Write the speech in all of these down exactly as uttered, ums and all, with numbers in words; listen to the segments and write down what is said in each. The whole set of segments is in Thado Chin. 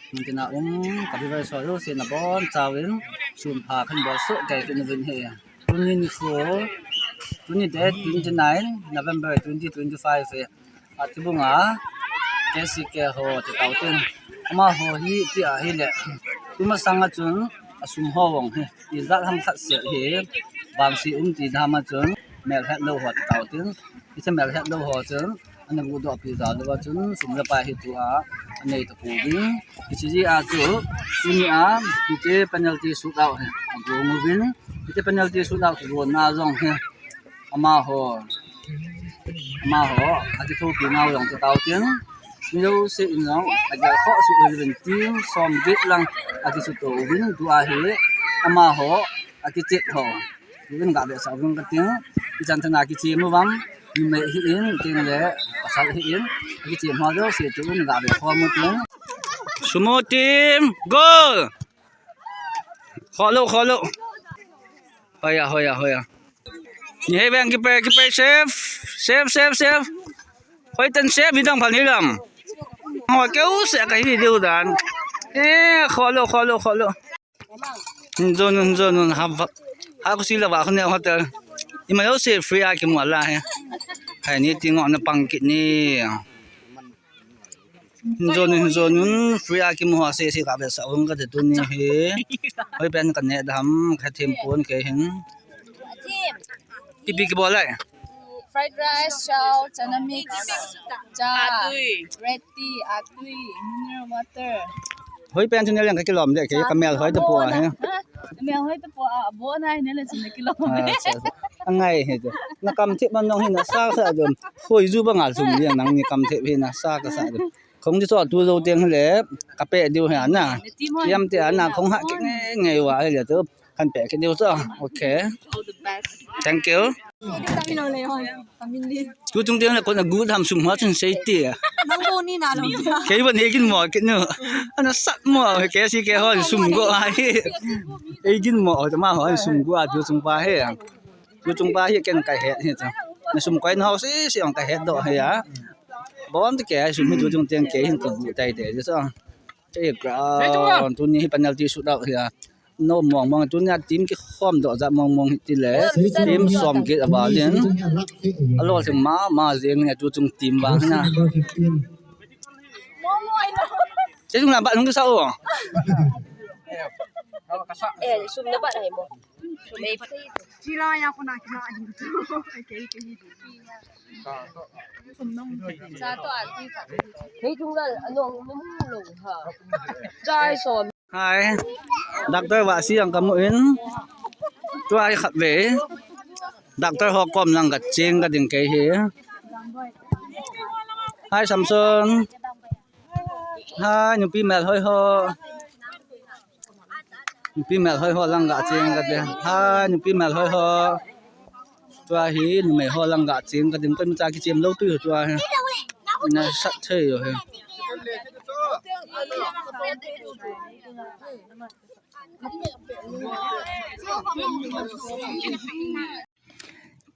Tina um, ka viewers ho jouse nabonchauvin, sunpha kahin bolsoh kei kit uvin ahi. Tuni nikho, tuni date twenty nine November twenty twenty five ahi. Atibunga K C K ho ti tautin. Amaho hi tia ahile, tumasanga chun asum ho vang hi ijat ham khat seh hi, vangse um ti dam a chun melhet lou ho ti tautin. Hiche melhet lou ho chun ana guhdoh pi jal uva chun sum le pai hi tua anei tapouvin. Hiche jeh a chu tunia hiche penalty shootout hi agong uvin. Hiche penalty shootout kigonna jong hi amaho, amaho akithopi nau jong ti tautin, mi jouse in jong agelkhoh suh uvin, team som get lang akisuto uvin, tua hi amaho akichep ho. Tuin gavetsah uvin kating, ichan chana kichem uvem, numei hih in, tengle pasal hih in, akichem ho jouse tuin gave khom utin. Sumo team, goal! Kholo, kholo. Hoiya, hoiya, hoiya. Ni hei veng keeper, keeper save. Save, save, save. Hoiten save, hidang phan hilam. Ho keu se kahi diu dan. Eh, kholo, kholo, kholo. Hinjo nun, hinjo nun, ha, ha kusi lava khone hotel. Ima jouse free a kimu ala he. Hai ni tingo na pang kit ni. Hinjo nun, hinjo nun, free a kimu ho sese kavetsah uvin kati tuni hi. Hoipen kaneh dam, kathem pon kei hin. Ipi kibol lai? Fried rice, chow, chana mix, cha, red tea, atui, mineral water. Hoipen chu neh leng kakilom de, kei kamel hoi tapou ahi. Ha? Kamel hoi tapou a, abon a hi neh le chun nakilom. Ah, sa, sa. Angai hi chu. Nakam thep man jong hi nasa kasa dum. Hoi ju banga jum jeng nangni kam thep hi nasa kasa dum. Khong chu chu tu jou teng hile, kapeh diu hi ana. Kiam ti ana, khong ha kit ngei ngei uva hile tu. Kan peh kit diu chu. Okay. Thank you. Tuchung teng le kona gu tham sum ho chun sei ti. Kei vang eigin mo kit nu. Ana sat mo, K C K ho sum go ahi. Eigin mo, amaho sum go a tuchung pa hi. Tuchung pa hi ken kahet hi chu. Nasum koi nau sese ong kahet doh hi a. Bon ti kei sum hi tuchung teng kei hin kagu tai te chu. Che ground tuni hi penalty shootout hi a. Nom mong mong tunia team kikhom doh jat mong mong hi tile. Team som get aval in. Alolhing mama jeng in tuchung team vang hina. Che chung lam bat hung kisa o. Eh, sum na bat hai mo. Hei chung lal, anong num lo ha. Chai som. Hai. Doctor Vahsi jong kamu in. Tua hi khatvei. Doctor ho kom lang kacheng kading kei hi. Hai Samson. Hai, nupi melhoi ho. Nupi melhoi ho lang kacheng kate. Hai, nupi melhoi ho. Tua hi, numei ho lang kacheng kading, koima cha kichem lou tui ho tua hi. Nasat thei ho hi.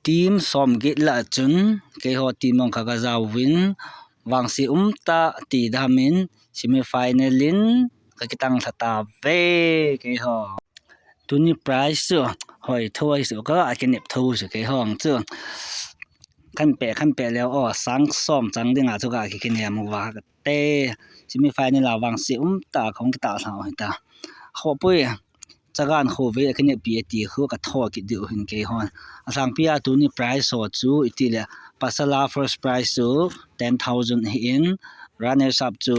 Team som get lah a chun, keiho team mong kha kajaovin, vangse umtah ti damin, semi final in kakitang lha tauve, keiho. Tuni prize chu, hoi tho ahi chu ka, akinep tho chu keiho chu. Kan peh, kan peh leo, o, sang som chang dinga chu kakinem uva. Te, semi final a vangse umtah kahung kitah lha u hita. Khopui, chagan khovei akineppi ati khu katho kit diu hin keihon. Alhangpia tuni prize ho chu itile, pasala first prize chu ten thousand ahin, runners up chu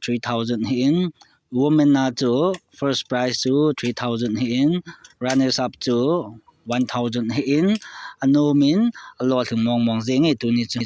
three thousand ahin, women a chu first prize chu three thousand ahin, runners up chu one thousand ahin, anomin alolhing mong mong jenge tuni chu.